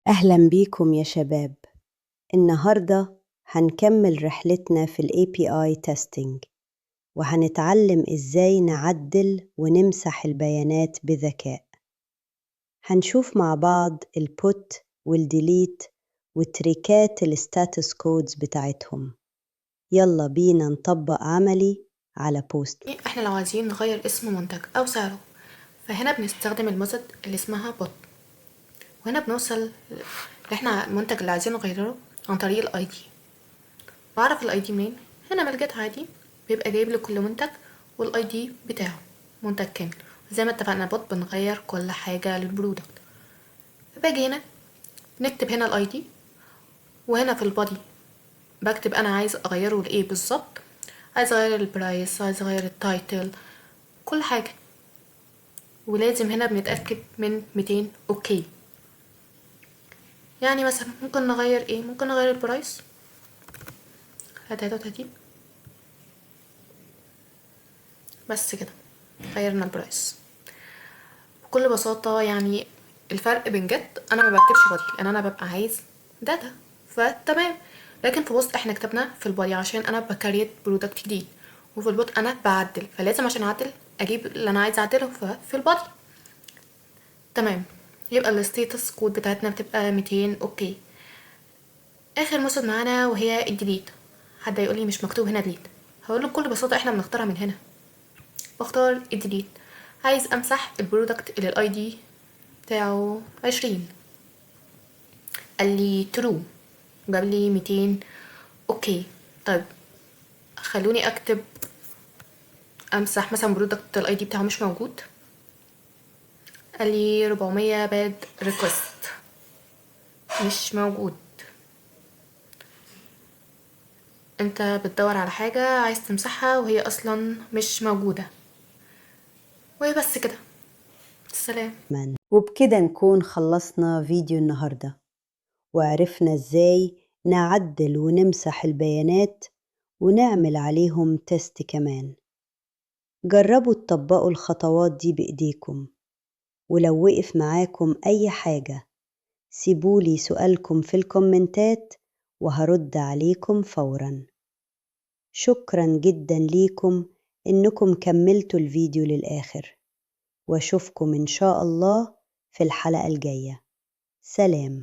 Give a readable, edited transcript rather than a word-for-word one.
أهلا بيكم يا شباب. النهاردة هنكمل رحلتنا في ال API testing، وهنتعلم إزاي نعدل ونمسح البيانات بذكاء. هنشوف مع بعض ال PUT وال DELETE وتريكات ال status codes بتاعتهم. يلا بينا نطبق عملي على Postman. احنا لو عايزين نغير اسم منتج او سعره، فهنا بنستخدم ال method اللي اسمها PUT، وهنا بنوصل اللي احنا المنتج اللي عايزين نغيره عن طريق ال ID. بعرف ال ID منين؟ هنا من ال GET عادي بيبقى جايب لي كل منتج وال ID بتاعه، منتج كامل. زي ما اتفقنا PUT بنغير كل حاجة لل product. باجي هنا نكتب هنا ال ID، وهنا في ال body بكتب انا عايز اغيره لايه بالظبط. عايز اغير ال price، عايز اغير ال title، كل حاجة. ولازم هنا بنتأكد من 200 okay. يعني مثلا ممكن نغير ايه؟ ممكن نغير ال price 33 بس كده، غيرنا ال price بكل بساطة. يعني الفرق بين GET، انا ما بكتبش body لان انا ببقى عايز data فتمام، لكن في POST احنا كتبنا في ال body عشان انا ب create product جديد، وفي ال PUT انا بعدل، فلازم عشان اعدل اجيب اللي انا عايزه اعدله في ال body. تمام، يبقى ال status code بتاعتنا بتبقى 200 okay. اخر method معانا وهي ال DELETE. حد يقول لي مش مكتوب هنا DELETE، هقول له بكل بساطه احنا بنختارها من هنا. بختار ال DELETE، عايز امسح ال product اللي ال ID بتاعه 20، قال لي true، جاب لي 200 okay. طيب خلوني اكتب امسح مثلا product ال ID بتاعه مش موجود، قال لي 400 bad request مش موجود. انت بتدور على حاجة عايز تمسحها وهي اصلا مش موجودة. وبس كده، سلام. وبكده نكون خلصنا فيديو النهاردة، وعرفنا ازاي نعدل ونمسح البيانات ونعمل عليهم test كمان. جربوا تطبقوا الخطوات دي بإيديكم، ولو وقف معاكم أي حاجة سيبولي سؤالكم في الكومنتات وهرد عليكم فورا. شكرا جدا ليكم إنكم كملتوا الفيديو للآخر، وأشوفكم إن شاء الله في الحلقة الجاية. سلام.